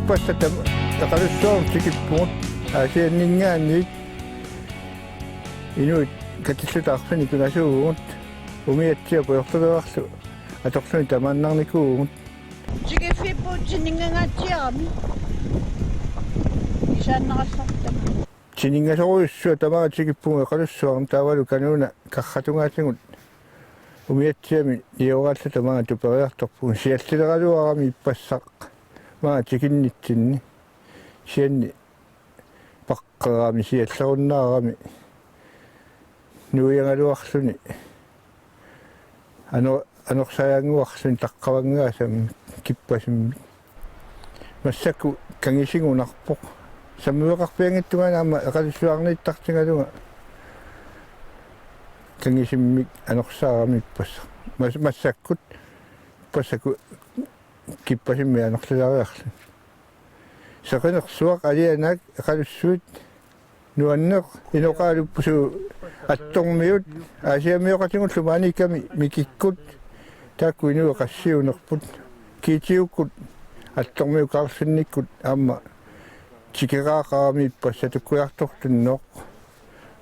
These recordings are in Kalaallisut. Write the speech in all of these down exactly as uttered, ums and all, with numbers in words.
Ippassaq tamaat Eqalussuarmi tikippugut, Aasianninngaanniit inuit katilluta arfineq-ikunasuuvugut, umiatsiaq pujortulerarlu atorluni tamaannarnikuuvugut. Tikiffipput tininngaangaatsiarami. Isaannarallartama. Tininngasorujussuaq tamaanga tikippugut Eqalussuarmi, taavalu kanuuna karratungaatigut umiatsiami nioraalluta maanga tuperiartorpugut, siallileraluarami ippassaq maanga tikinnitsinni, kisianni paqqerami siallerunnaarami nuiagaluarluni ano-, anorsaajaannguarluni taqqavanngaasami kippasimmik. Massakkut kangisigunarpoq. Sammiveqarpianngitsunga aamma Eqalussuarniittartigalunga kangisimmik anorsaarami ippassaq. Mas-, massakkut, massakkut kippasimmik anorlileriarluni. Seqinersuaq, alianaak, Eqalussuit, nuanneq, inoqaalupput suu Attormiut, Aasiamioqatigullu maaniikkami Mikikkut, taakku inuit qassiunerput, Kiitiukkut, Attormiut Karlsenikkut aamma tikeraaqarami ippassaq, tukkujartortunnooq,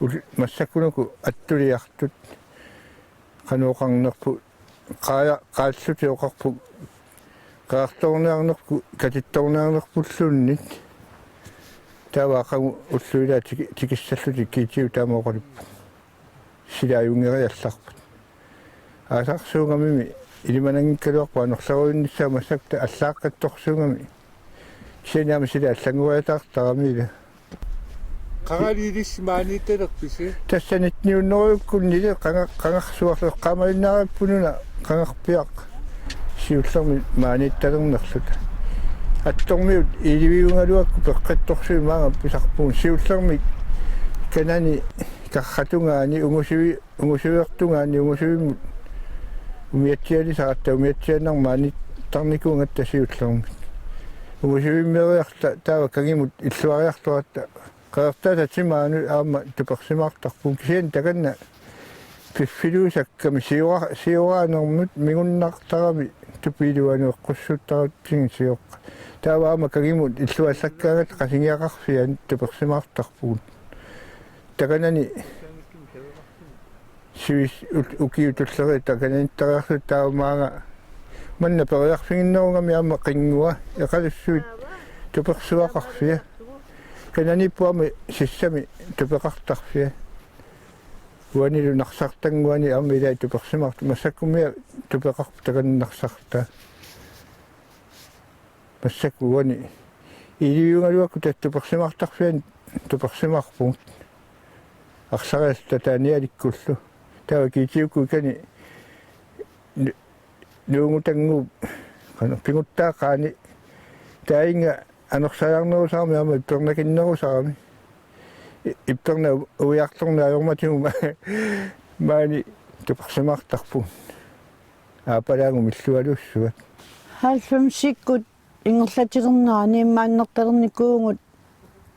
ul-, massakkunuku attuliartut, qanoq oqarnerput, qaaja-, qaallutik oqarput, qeqartoorniarnerput, katittoorniarnerpulluunniit. Taava aqagu ullut ilaat tiki-, tikissallutik Kiitiup taama oqalupput. Sila ajunngeriallarput. Aasarsuugamimi ilimananngikkaluarpoq anorleruinnissaa, massakkut allaaqqittorsuugami. Kisianni aamma sila allanngoriataartarami ila. Qangali ilissi maaniittalerpisi? Tassa nitten hundrede-kkunnili qanga-, qangarsuarlu eqqaamajunnaareerpununa qangarpiaq siullermik maaniittalernerluta. Attormiut iliviugaluakku peqqittorsuit maanga pisarpugut, siullermik kanani karratungaani ungusivi-, ungusiviortungaani ungusivimmut umiatsialisaratta umiatsiaannarmik maaniittarnikuugatta siullermik. Ungusivimmeriarluta taava kangimut illuariarluaratta Qeqertaata timaanut aamma tupersimaartarpugut, kisianni takanna piffiluusakkami siora-, sioraanermut mingunnartarami tupiiluanut eqqussuuttaratsigit sioqqat. Taava aamma kangimut illuallakkaangatta Qasigiaqarfianut tupersimaartarpugut. Takanani sivis-, ut-, ukiut tulleriit takananiittariarluta taava maanga manna periarfiginnerugami aamma qinngua, Eqalussuit tupersuaqarfia. Kananiipput aamma sissami tupeqartarfia. Uanilu Narsartannguani aamma ilai tupersimaartut, massakkummi tupeqarput takanna Narsartaa. Massakkut uani iliviugaluakku tassa tupersimaartarfianni tupersimaarpugut. Arlariallu tataanialikkullu. Taava Kiitiukkut ikani nu-, Nuunngutannguup, qanoq, piguttaaqaani taanna anorsaajarnerusarami aamma ippernakinnerusarami. I-, ippernaq u-, uiartorneq ajormatigut maani tupersimaartarpugut. Aappalaagumillualuussuat. Halvfemsikkut ingerlatilernerani maannertalernikuuvugut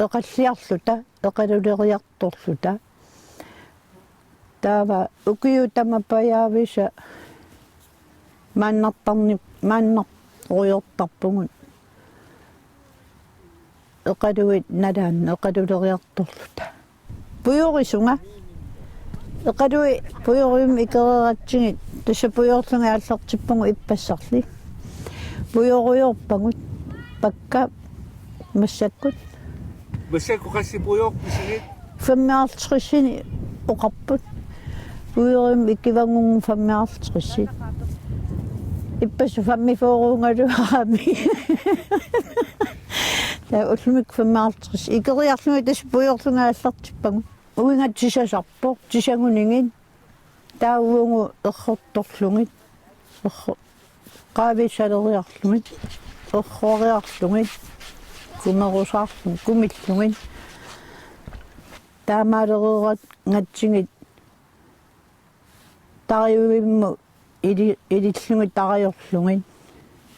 eqalliarluta, eqaluleriartorluta. Taava ukiut tamapajaavisa maannartarni-, maannartorujortarpugut. Eqaluit nalaanni eqaluleriartorluta. Pujorisunga. Eqaluit pujorivimmut ikereeratsigit, tassa pujorlugit aallartippagut ippassarli. Pujorujorpagut pakka massakkut. Massakkut qassit pujorpisigit? Femoghalvtredsinik oqarput. Pujorivimmut ikivagut femoghalvtredsit. Ippassaq femogfyrreugaluarami. Taava ullumikkut femoghalvtreds. Ikeriarlugit tassa pujorlugit aallartippagut. Uinga tisasarpoq, tisagunigit. Taava uagut errortorlugit. Erro-, qaavissaleriarlugit. Erroriarlugit. Kumerusaarlugit, kumillugit. Taamaalereeratsigit tariuivimmut ili-, ilillugit tariorlugit.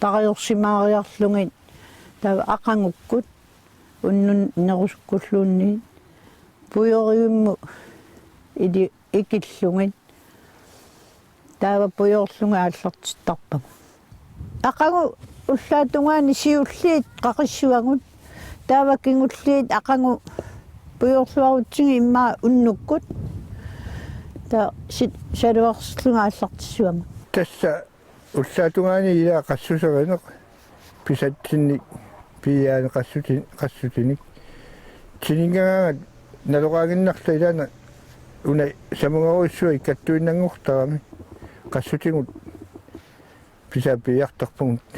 Tariorsimaariarlugit. Taava aqagukkut unnunnerusukkulluunniit. Pujorivimmut ili-, ikillugit. Taava pujorlugit aallartittarpagut. Aqagu Ullaatungaani siulliit qaqissuagut. Taava kingulliit aqagu pujoorluarutsigit immaqa unnukkut. Taava sit saluarserlugit aallartissuagut. Tassa ullaatungaani ilaa qassuserineq pisatsinnik piiaani qassuti-, qassutinik. Tininngaangat naloqaaginnarluta ilaanni una samungarujussuaq ikkattuinnanngortarami qassutigut pisaat piiartarpugut.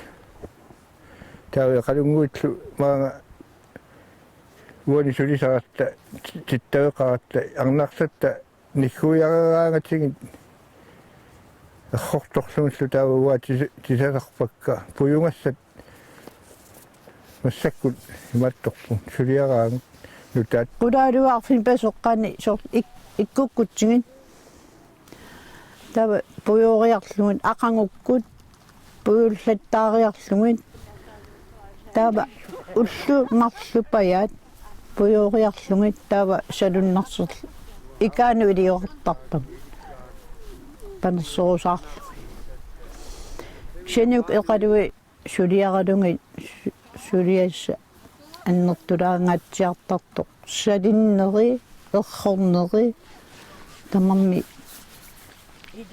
Taava eqalunnguillu maanga uani sulisaratta ti-, tittaveqaratta arnarsatta nigguiareeraangatigit errortorlugillu taava uanga tis-, tisasarpakka pujugassat massakkut imaattorput suliaraagut nutaat. Qulaaluarfin pesoqqani soorlu ik-, ikkukkutsigit. Taava pujooriarlugit aqagukkut pujullattaariarlugit. Taava ullut marluk pajaat pujooriarlugit taava salunnarserlu ikaanut iliortarpagut. Panersorusaarlugit. Kisianni uku eqaluit suliaralugit su-, suliassat annertulaangaatsiartartoq salinneri, errorneri, tamarmik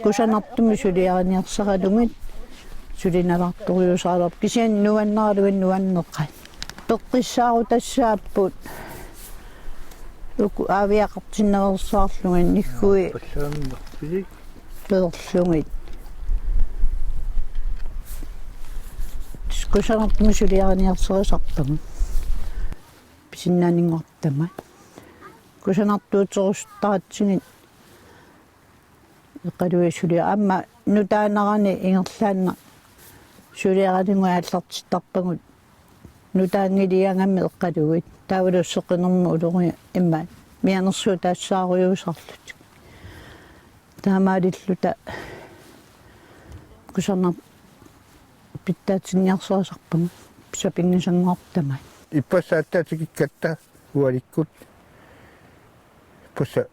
kusanartumik suliariniarsaralugit sulinalaartorujussuusarput kisianni nuannaralugit nuanneqaat. Peqqissaarutassaapput uku aaviaqartinnaveersaarlugit niggui peerlugit. Kusanartumik suliariniarsarisarpagut. Pisinnaanngortama. Kusanartuuterusuttaratsigit eqaluit suliaq aamma nutaanarani ingerlaannaq suliaralugit aallartittarpagut nutaanngiliagami eqaluit taavalu seqinermut ulorianut immaqa mianersuutaassaarujussuusarlutik. Taamaalilluta kusanartumik pitsaatinniarsarisarpagut sapinngisanngortama. Ippassaq aatsaat tikikkatta ualikkut. Ippassaq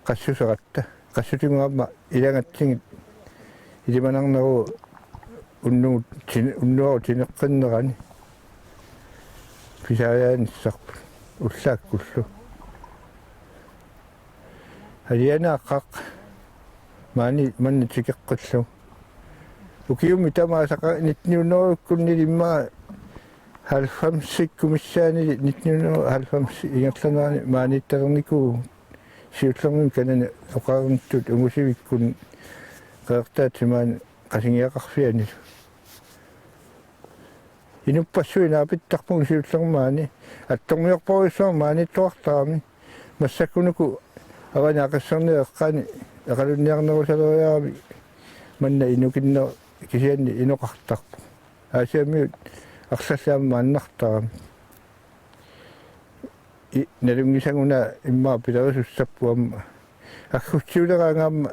qassuseratta. Qassutigut aamma ilagatsigit ilimanarneruvoq unnugu tin-, unnuaru tineqqinnerani. Pisariaanissarput ullaakkullu. Alianaaqqaq maani manna tikeqqillugu. Ukiummi tamaasa nitten hundrede-kkunni immaqa halvfemsikkumissaanili nitten hundrede og halvfems ingerlanerani maaniittalernikuuvugut siullermik kanani oqarnittut ungusivikkut Qeqertaata maani Qasigiaqarfianilu. Inuppassuit naapittarpagut siullermik maani attormiorparujussuarmik maaniittoqartarami. Massakkunuku avani Aqisserneeqqaani eqalunniarnerusaleriarami manna inukinneq kisianni inoqartarpoq. Aasiammiut arlallit aamma maannartaramik. I-, nalunngisagunaa immaqa pilerisussappuamma. Aggustiuleraangaamma.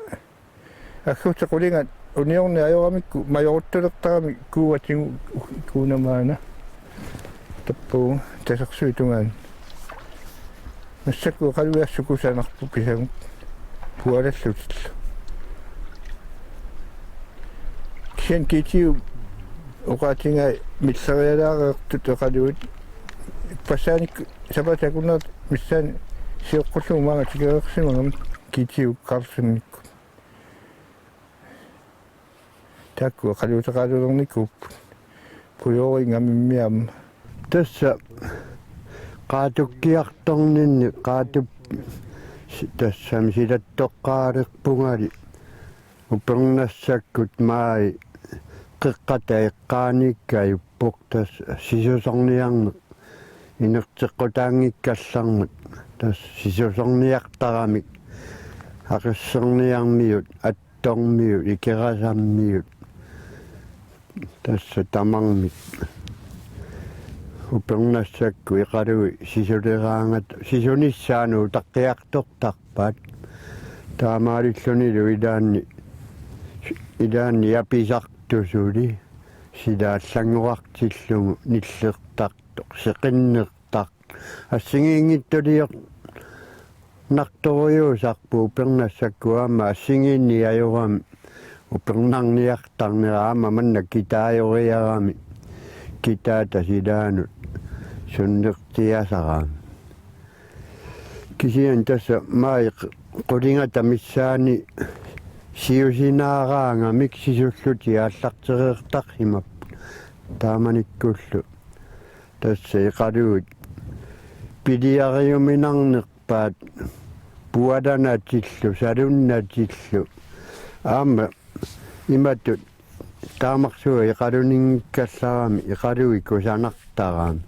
Aggusti qulingat uniorneq ajoramikku majoruttulertarami kuuatigut kuuna maana. Tappavunga tasersuit tungaanut. Massakkut eqaluit assut kusanarput kisagut. Pualallutillu. Kisianni G T U oqaatigai millerialaareertut eqaluit. Ippassaanik sapaatip akunnerata missaani sioqqullugu maanga tikereersimagami G T U Carlsenikkut. Taakku eqaluuteqalulernikuupput. Pujoorigamimmi aamma. Tassa qaatukkiartorninni qaatup si-, tassami silattoqqaalerpungali upernassakkut maai qeqqata eqqaaniikkaajuppoq tassa sisusorniarneq inerteqqutaanngikkallarmat tassa sisusorniartaramik Aqisserniarmiut, Attormiut, Ikerasammiut tassa tamarmik. Upernassakkut eqaluit sisuleraangat sisunissaanut utaqqiartortarpaat. Taamaalillunilu ilaanni, ilaanni apisartut suli sila allanngorartillugu nillertartoq, seqinnertartoq. Assigiinngitsuliornartorujussuusarput upernassakkut aamma assigiinneq ajorami Upernarniartarnera aamma manna kitaajoriarami kitaata silaannut sunnertiasarami. Kisianni tassa maani qulingata missaani siusinaaraangamik sisullutik aallartereertarsimapput taamanikkullu. Tassa Iqaluit piliariuminarnerpaat pualanatillu, salunnatillu. Aamma imatut taamarsuaq Iqaluninngikkallarami Iqaluit kusanartarami.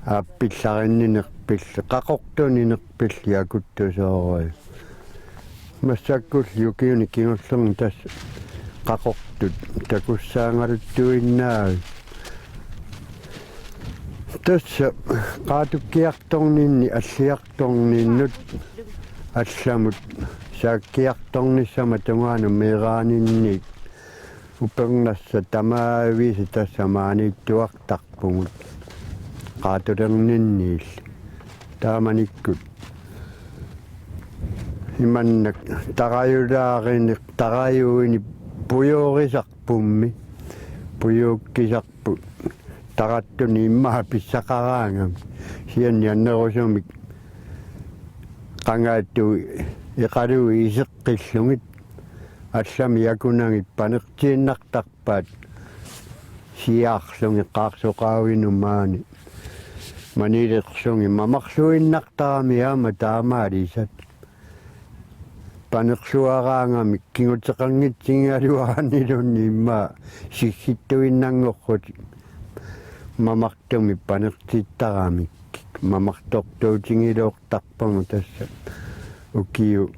Aappillariinninerpilli, qaqortuninerpilli akuttusoorujuk. Massakkullu ukiuni kingullerni tassa qaqortut takussaangaluttuinnaavik. Tassa qaatukkiartorninni alliartorninnut allamut saakkiartornissamut tungaanut meeraaninniit upernassat tamaaviisa tassa maaniittuartarpugut qaatulerninniilli. Taamanikkut imannak tarajulaarineq tarajuini pujuurisarpummi, pujuukkisarput tarattunik immaqa pissaqaraangamik. Kisianni annerusumik qangaattuit Iqaluit iseqqillugit allamik akunagit panertiinnartarpaat siaarlugit qaarsoqaavinut maani manilerlugit mamarluinnartarami aamma taamaalisat. Panerluaraangamik kinguteqanngitsigigaluaranilunni immaqa siggittuinnanngorlutik mamartumik panertittaramik. Mamartortuutigiloortarpagut tassa ukiut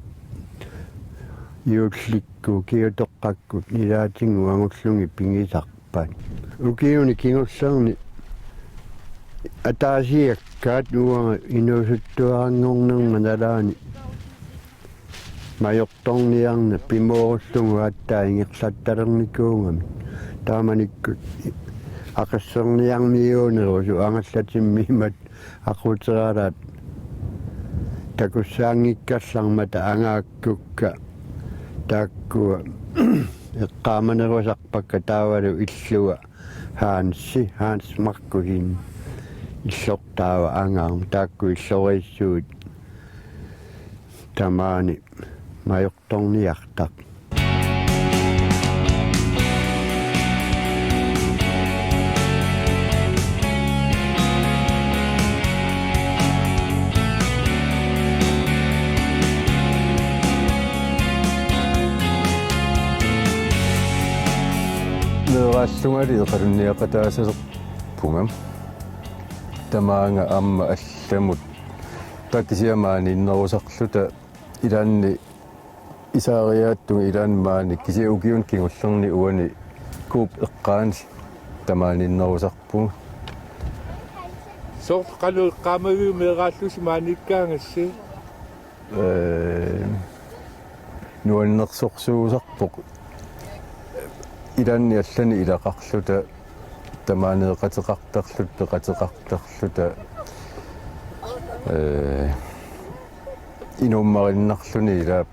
juullikkut ukiutoqqakkut ilaatigut angullugit pigisarpaat. Ukiuni kingullerni ataasiakkaat uanga inuusuttuaranngornerma nalaani majortorniarneq pimoorullugu aatsaat ingerlattalernikuugami. Taamanikkut aqisserniarmiuunerusut angallatimmiimmat aquteralaat takussaanngikkallarmata angaakkukka taakkua eqqaamanerusarpakka taavalu illua Hansi, Hans Markussen illortaava angaarmi taakku illoriissuit tamaani majortorniartaq. Meeraallungali eqalunniaqataasalerpunga. Tamaanga aamma allamut. Taava kisianni maaniinnerusarluta ilaanni isaariaattunga ilaanni maani kisianni ukiuni kingullerni uani Coop eqqaani tamaaniinnerusarpunga. Soorlu qanoq eqqaamaviuk meeraallusi maaniikkaagassi? Ee, nuannersorsuusarpoq. Ilaanni allani ilaqarluta, tamaaneeqateqartarluta, peqateqartarluta, ee, inuummarinnarluni ilaa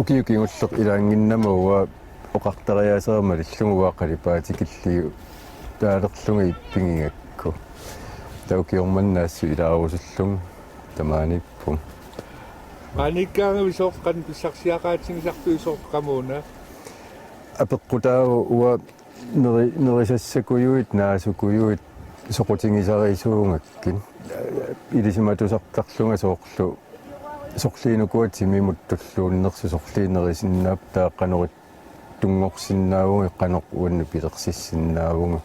ukiut kingulleq ilaannginnama uanga oqartariaaseq malillugu uanga qalipaatikilliutaalerlunga ippigigakku. Taava ukioq manna assut ilaarusullugu tamaaniippunga. Maaniikkaangavit soorlu qanoq pissarsiaqaatigisarpigit soorlu qamuuna? Apeqqutaavoq uanga neri-, nerisassakujuit, naasukujuit soqutigisarisuugakkit. Ilisimatusartarlunga soorlu sorliinuku timimut tulluunnersut sorliit nerisinnaapput taava qanoq ittunngorsinnaavunga, qanoq uannut pilersissinnaavugut.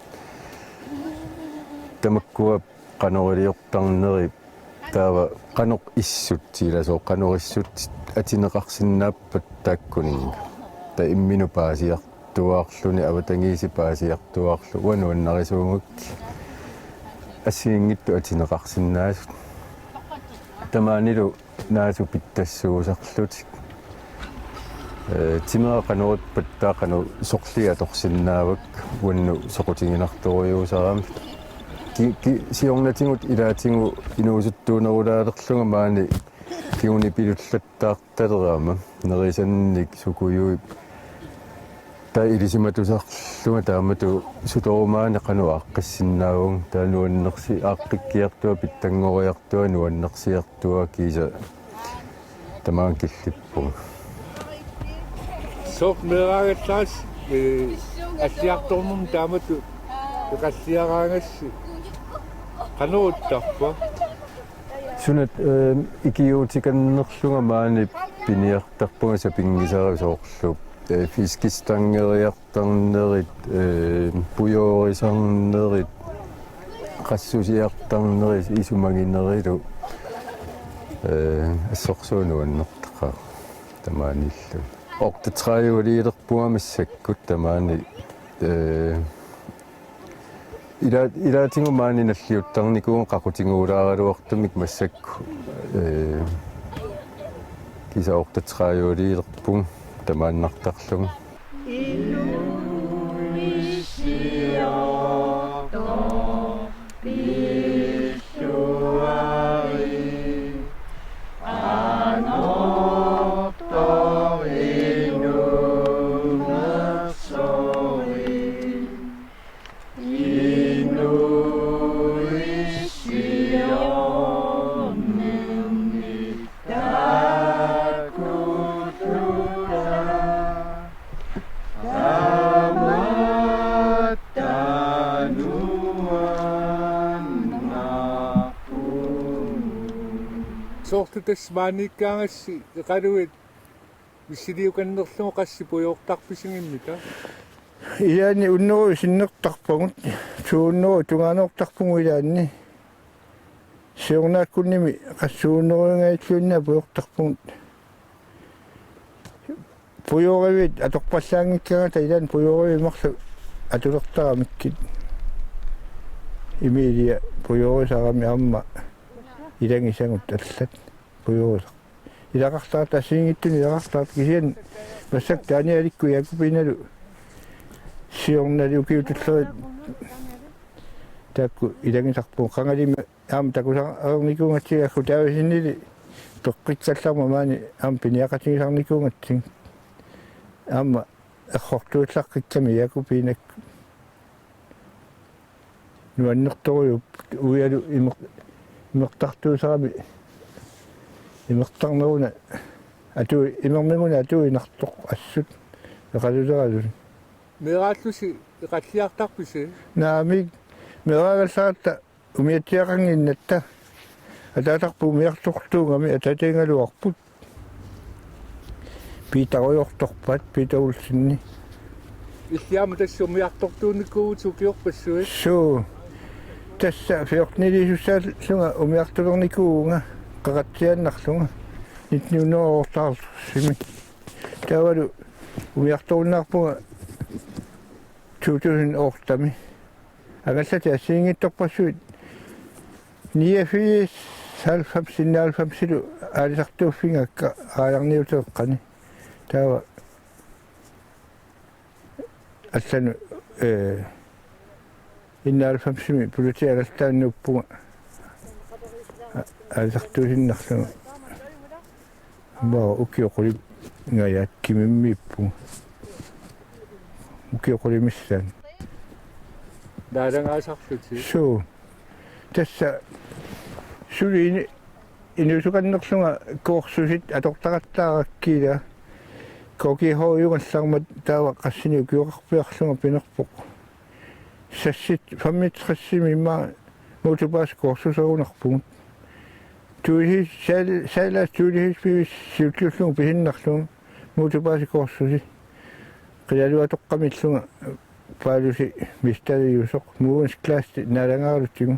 Tamakkua qanoq iliortarneri taava qanoq issut, silasooq qanoq issut atineqarsinnaappat taakkuninnga. Taava imminut paasiartuaarluni, avatangiisit paasiartuaarlugit uanga nuannarisuugakkit assigiinngitsut atineqarsinnaasut. Tamaanilu naasut pittassuusarlutik. Ee, timera qanoq ippat taava qanoq sorliit atorsinnaavakka uannut soqutiginartorujuusarami. Ki-, ki-, siornatigut ilaatigut inuusuttuunerulaalerlunga maani kingunipilullattaartalerama nerisannik sukujuit, taava ilisimatusarlunga taamatut sutorumaani qanoq aaqqissinnaavunga, taava nuannersi-, aaqqikkiartua pitsanngoriartua nuannersiartua kiisa tamaanga killippunga. Sooq meeraagallaassi, ee, alliartornermi taamatut eqalliaraangassi qanoq uttarpa? Suna, ee, ikiuutikannerlunga maani piniartarpunga sapinngisara soorlu, ee, fiskestangeriartarnerit, ee, pujoorisarnerit, qassusiartarnerit, isumaginerilu, ee, assorsuaq nuannertaqaaq tamaaniilluni. Otteogtredive-liilerpunga massakkut tamaani, ee, ila-, ilaatigut maani nalliuttarnikuuvunga qaqutigoorluaraluartumik massakkut, ee, kiisa otteogtredive-liilerpunga tamaannartarlunga. Soorlu tassa maaniikkaangassi Iqaluit missiliukannerlugu qassit pujoortarpisigimmita? Ilaanni unneruit sinnertarpagut, to hundrede tungaanoortarpugut ilaanni. Siornaakkunnimi qassit to hundrede-nngajallunniit pujoortarpugut. Pujooriviit atorpallaanngikkaangata ilaanni pujooriviit marluk atulertaramikkit. Emilia pujoorisarami aamma ilagisagut allat pujoorisarput. Ilaqartartut assigiinngitsunik ilaqartartut kisianni massakkut Danielikkut Jakobinalu siornali ukiut tullerit taakku ilagisarpagut, qangalimi aamma takusaqarnikuugatsigit, aggu Davidsenili peqqikkallarmat maani aamma piniaqatigisarnikuugatsigit. Aamma errortuullaqqikkami Jakobinak. Nuannertorujuupput uialu imer-, imertartuusarami imertarneruna atu-, imermiguna atuinnartoq assut eqaluleraluni. Meeraallusi eqalliartarpisi? Naamik, meeraagallaratta umiatsiaqannginnatta. Ataatarput umiartortuugami ataatingaluarput. Piitarujoortorpaat, Piita Olseni. Illit aamma tassa umiartortuunikuuvutit ukiorpassuit? Suu. Tassa fjorteniliisussaallunga umiartulernikuuvunga qeqatsiaannarlunga nitten hundrede og otteoghalvtredsimi. Taavalu umiartorunnaarpunga to tusind ottemi. Angallatit assigiinngitsorpassuit niogfirs, halvfems, enoghalvfemsilu aalisartuuffigakka raajarniuteeqqani. Taava allanut, ee, enoghalvfemsimi politiit angallataanik nuuppunga. A-, aalisartuusinnarlunga. Aamma ukiut qulingajaat kimimmiippunga. Ukiut qulit missaat. Naalagaasarlutit? Suu. Tassa suli ini-, inuusukannerlunga kursusit atortaqattaarakkit, K G H-jugallarmat taava qassinik ukioqarpiarlunga pinerpoq. Sassit femogtresimi immaqa motorpaasi kursuserunarpugut. Tuuhi-, sal-, sala tuulihispivik siulliullugu pisinnarlugu motorpaasi kursusi. Qilaluatoqqamillunga Paulusi mistaliusoq moogungsklassi naalagaarutigu.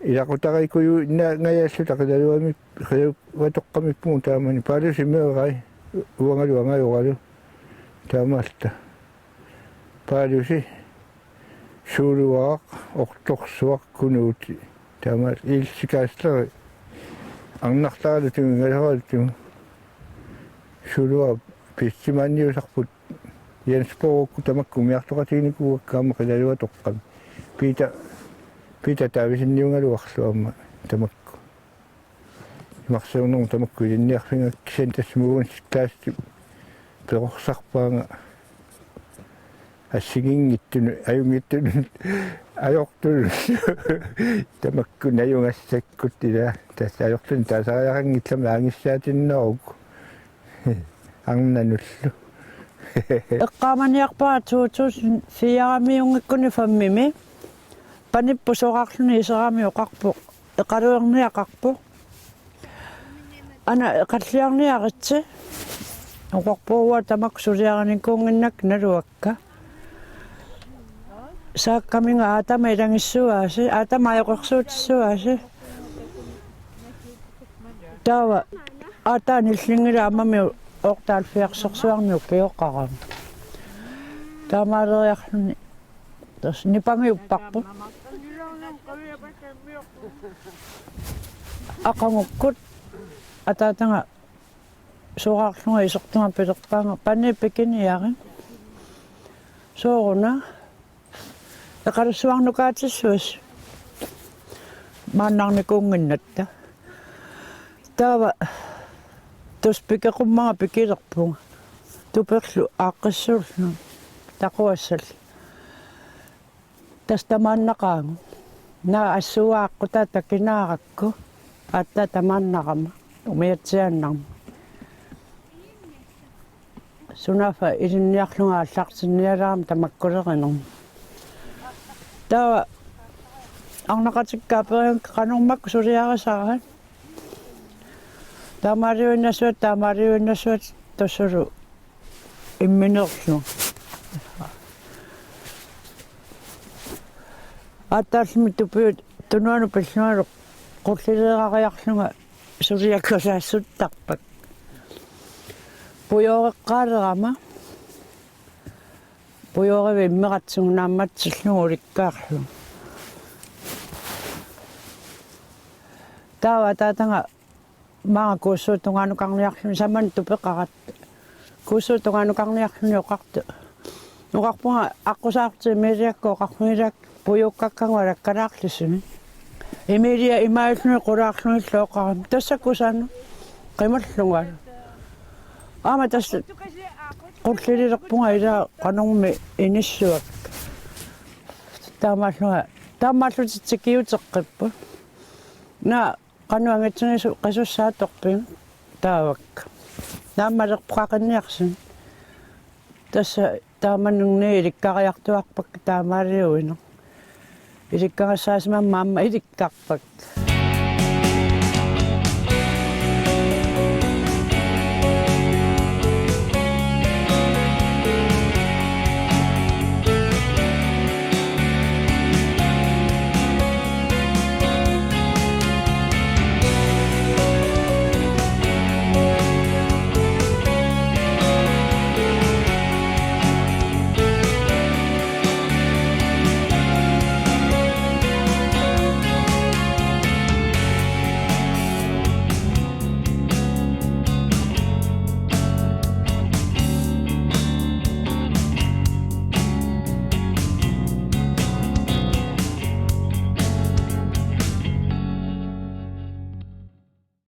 Ilaqutariikkujuinnangajaalluta qilaluami-, qilaluatoqqamippugut taamani. Paalusi meerai uangalu angajoralu taamaalluta. Paalusi Suuluaaq, Ortorsuaq, Kunuuti. Taamaat Ilsi Kaasleri arnartaralugu ingaleralutigu. Suuluaaq pissimaanniusarput Jens Borgkut tamakku umiartoqatiginikuuakka aamma qilaluatoqqami. Piita, Piita Taavisiniugaluarlu aamma tamakku. Marsiornermut tamakku ilinniarfigaakka, kisianni tassa muugunsikkaasut perorsarpaanga assigiinngitsunut, ajunngitsunut ajortunut. Tamakku najugassakkut ilaa. Tassa ajortunik taasariaqanngillat aamma aangissaatinneruku. Arnanullu. Eqqaamaniarpara to tusind fire-miunngikkuni fem-imi. Panipput soraarluni iserami oqarpoq. Eqaluerniaqarpoq. Ana eqalliarniaritsi. Oqarpoq uanga tamakku suliarinikuunnginnakka naluakka. Saakkaminga aatama ilagissuaasi, aatama ajoqersuutissuaasi. Taava aatsaat nillinngilaq aammami otteoghalvfjerdsersuarmi upioqarama. Taamaaleriarluni tassa nipangiupparput. Aqagukkut ataataga soraarlunga isertunga pilerpaanga: Pani pikiniarit. Sooruna? Eqalussuarnukaatissuasi. Maannarnikuunnginnatta. Taava tassa pikeqummanga pikilerpunga. Tuperlu aaqqissuullunga. Taquassallu. Tassa tamaannaqaagut. Naa assut aqqutaa takinaarakku. Aatsaat tamaannarama. Umiatsiaannarma. Sunaaffa ilinniarlunga aallartinnialerama tamakkulerinermut. Taava arnaqatikka aperigakkit qanormakku suliarisaraat. Taamaaliuinnassuat, taamaaliuinnassuat tassalu imminerlu. Aatsaallimmi tupiut tunuanut pillungalu qulliliirariarlunga suliakkalaassuttarpakka. Pujooreqqaalerama. Pujoorivik immeqatigut naammatsillugu ulikkaarlugu. Taava ataataga maanga kuussuup tungaanukarniarluni, samani tupeqaratta. Kuussuup tungaanukarniarluni oqartoq. Oqarpunga aqqusaartut Emiliakkut oqarfigilaakka pujuukkakkagut alakkalaarlugit. Emilia imaalluni qulaarlugillu oqarami: Tassa kusanaq. Qimallunga. Aamma tassa qullililerpunga ilaa qanormi inissuakka. Taamaallunga, taamaallutik tikiuteqqipput. Naa qanoq angitsigisoq qisussaattorpiuk? Taavakka. Naammalerpoq qaqinniarsiuk. Tassa taamaninnga ilikkariartuarpakka taamaaliuineq. Ilikkagassaasimammik aamma ilikkarpakka.